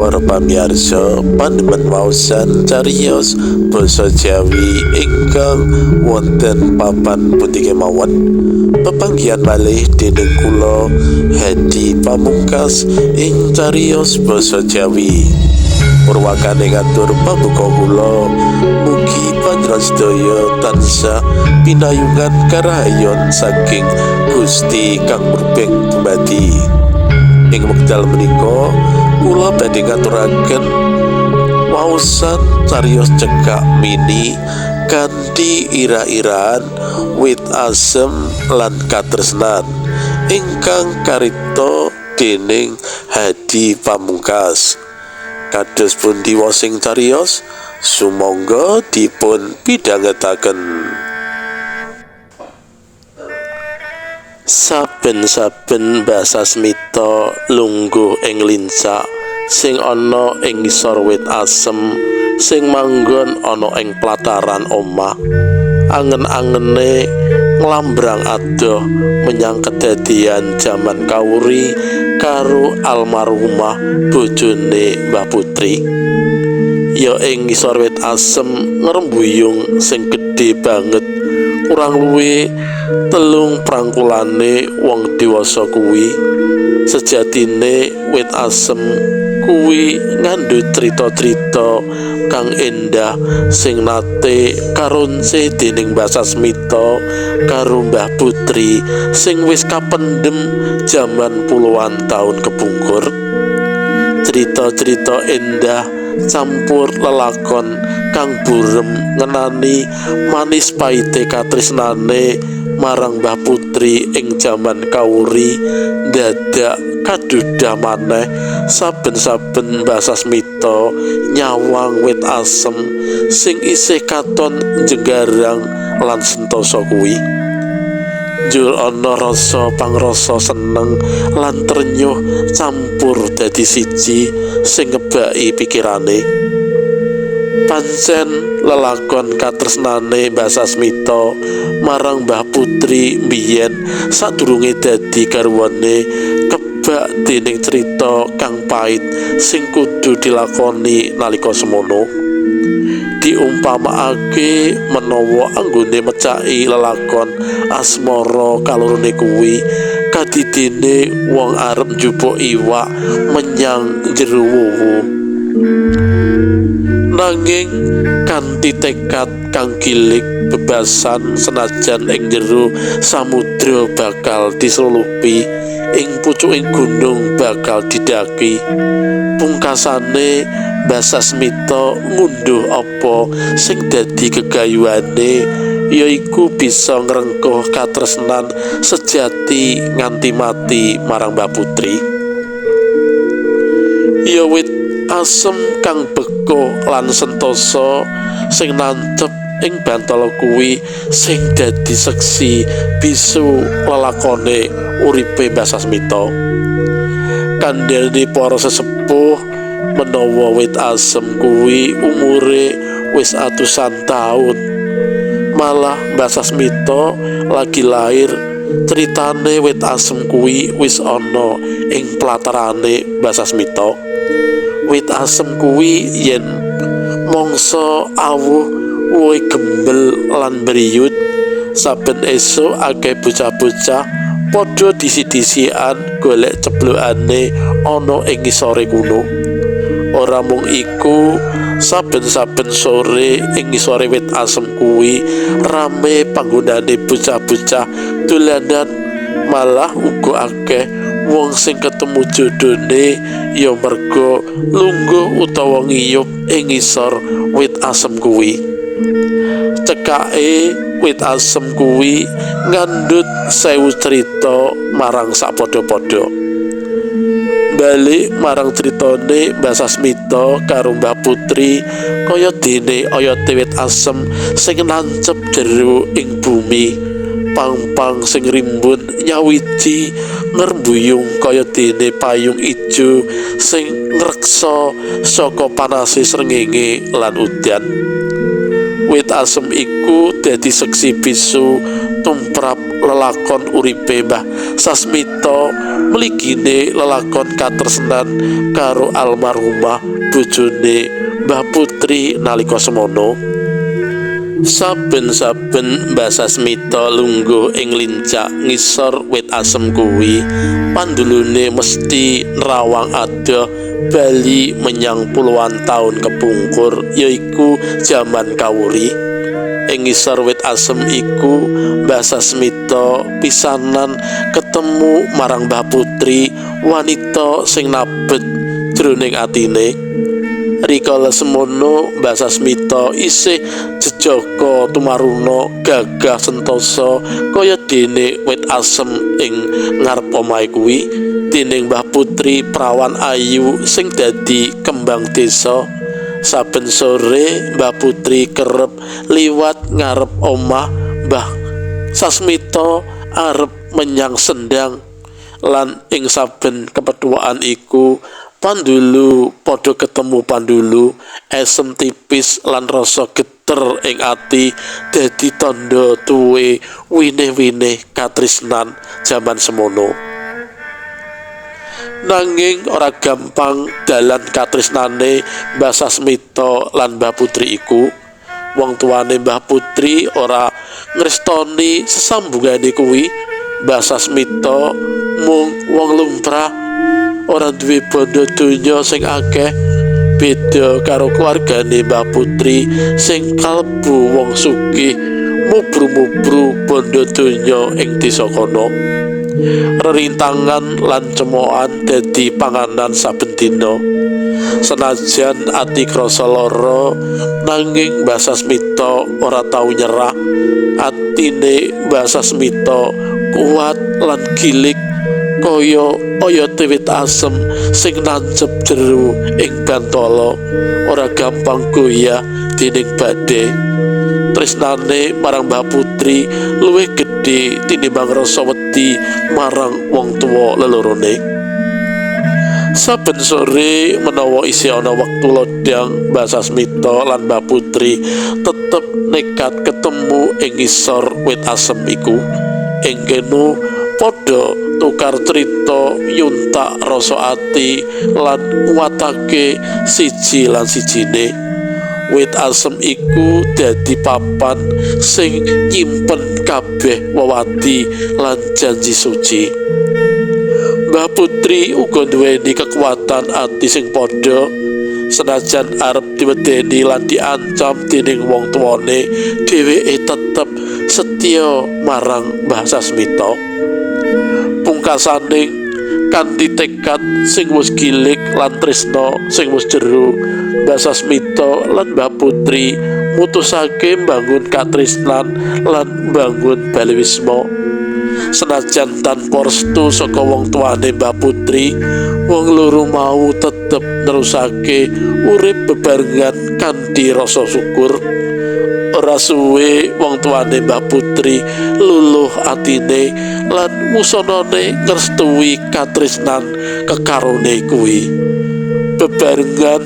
Para pamirsa, pandemen waosan cariyos basa Jawi ingkang wonten papan pundi kemawon. Pepanggihan malih dening kula Hadi Pamungkas ing cariyos basa Jawi. Purwakane ngatur pambuka kula, mugi panjenengan sedaya tansah pinayungan karahayon saking Gusti kang murbeng dumadi. Ing wekdal menika kula badhe ngaturaken waosan cariyos cekak mini kanthi ira-iraan wit asem lan katresnan ingkang karipta dening Hadi Pamungkas. Kados pundi wosing cariyos? Sumangga dipun pidhangetaken. Saben-saben Mbah Sasmita lungguh ing lincak sing ana ing ngisor wit asem sing manggon ana ing plataran omah. Angen-angene nglambrang adoh menyang kedadian jaman kawuri karo almarhumah bojone Mbah Putri. Ya ing ngisor wit asem ngrembuyung sing gedhe banget, kurang luwih 3 prangkulane wong dewasa kuwi. Sejatine wit asem kuwi ngandhut crita-crita kang endah sing nate karonce dening Mbah Sasmita karo Mbah Putri sing wis kapendhem jaman puluhan taun kepungkur. Crita-crita endah campur lelakon kang burem ngenani manis paite katresnane marang Mbah Putri ing jaman kawuri dadak kadudah maneh saben-saben Mbah Sasmita nyawang wit asem sing isih katon jenggarang lan sentosa kuwi. Njur ana rasa pangrasa seneng lan trenyuh campur dadi siji sing ngebaki pikirane. Pancen lelakon katresnane Mbah Sasmita marang Mbah Putri mbiyen sadurunge dadi garwane kebak dening crita kang pait sing kudu dilakoni nalika semono. Diumpamakake menawa anggone mecaki lelakon asmara kalorone kuwi kadidene wong arep njupuk iwak menyang jero wowo. Nanging kanthi tekad kang gilig bebasan senajan ing jero samudra bakal dislulupi, ing pucuking gunung bakal didaki. Pungkasane Mbah Sasmita ngunduh apa sing dadi gegayuhane, yaiku bisa ngrengkuh katresnan sejati nganti mati marang Mbah Putri. Ya wit asem kang beko lan sentosa sing nancep ing bantala kuwi sing dadi seksi bisu lelakone uripe Mbah Sasmita. Kandhane para sesepuh menawa wit asem kuwi umure wis atusan taun. Malah Mbah Sasmita lagi lair, critane wit asem kuwi wis ana ing platarane Mbah Sasmita. Wit asem kuwi yen mangsa awuh wohe gembel lan briyut. Saben esuk akeh bocah-bocah padha disi-disian golek ceblokane ana ing ngisore kuno. Ora mung iku, saben-saben sore ing ngisore wit asem kuwi rame panggonane bocah-bocah dolanan, malah uga akeh wong sing ketemu jodone ya merga lungguh utawa ngiyup ing ngisor wit asem kuwi. Cekake wit asem kuwi ngandhut 1000 crita marang sapadha-padha. Balik marang critane Mbah Sasmita karo Mbah Putri, kaya dene oyote wit asem sing nancep jero ing bumi, pang-pang sing rimbun nyawiji ngrembuyung kaya dene payung ijo sing ngreksa saka panase srengenge lan udan. Wit asem iku dadi seksi bisu tumrap lelakon uripe Mbah Sasmita mligine lelakon katresnan karo almarhumah bojone Mbah Putri nalika semono. Saben-saben Mbah Sasmita lungguh ing lincak ngisor wit asem kuwi, pandulune mesti nerawang adoh bali menyang puluhan taun kepungkur, yaiku jaman kawuri. Ing ngisor wit asem iku Mbah Sasmita pisanan ketemu marang Mbah Putri, wanita sing nabet jroning atine. Rikala semono Mbah Sasmita isih jejaka tumaruna gagah sentosa kaya dene wit asem ing ngarep omahe kuwi, dening Mbah Putri prawan ayu sing dadi kembang desa. Saben sore Mbah Putri kerep liwat ngarep omah Mbah Sasmita arep menyang sendang, lan ing saben kepethukan iku pandulu padha ketemu pandulu, esem tipis lan rasa geter ing ati dadi tandha tuwe winih-winih katresnan jaman semono. Nanging ora gampang dalan katresnane Mbah Sasmita lan Mbah Putri iku. Wong tuane Mbah Putri ora ngrestoni sesambungane kuwi. Mbah Sasmita mung wong lumrah, ora duwe bondo donya sing akeh, beda karo keluargane Mbah Putri sing kalebu wong sugih mubru-mubru bondo donya ing desa kono. Rerintangan lan cemoohan dadi panganan saben dina. Senajan ati krasa lara, nanging Mbah Sasmita ora tau nyerah. Atine Mbah Sasmita kuat lan gilig kaya oyote wit asem sing nancep jero ing bantala, ora gampang goyah dening badhe. Tresnane marang Mbah Putri luwih gedhe tinimbang rasa wedi marang wong tuwa lelorone. Saben sore menawa isih ana wektu lodhang, Mbah Sasmita lan Mbah Putri tetep nekat ketemu ing ngisor wit asem iku. Ing kene padha tukar crita, nyuntak rasa ati lan nguwatake siji lan sijine. Wit asem iku dadi papan sing nyimpen kabeh wewadi lan janji suci. Mbah Putri uga nduweni kekuatan ati sing padha. Senajan arep diwedeni lan diancam dening wong tuwane, dheweke tetep setya marang Mbah Sasmita. Pungkasane kanthi tekad sing wis gilig lan tresna sing wis jero, Mbah Sasmita lan Mbah Putri mutusake mbangun katresnan lan mbangun balewisma. Senajan tanpa restu saka wong tuane Mbah Putri, wong loro mau tetep nerusake urip bebarengan kanthi rasa syukur. Ora suwe wong tuane Mbah Putri luluh atine lan wusanane ngrestui katresnan kekarone kuwi. Bebarengan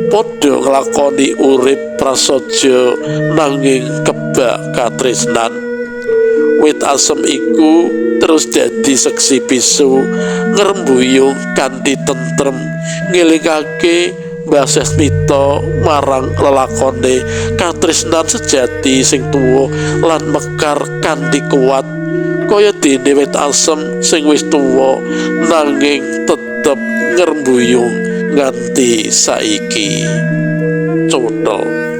padha nglakoni urip prasaja nanging kebak katresnan. Wit asem iku terus dadi seksi bisu ngrembuyung kanthi tentrem ngelingake Mbah Sasmita marang lelakone katresnan sejati sing tuwa lan mekar kanthi kuat kaya dene wit asem sing wis tuwa nanging tetep ngrembuyung nganti saiki. Codol.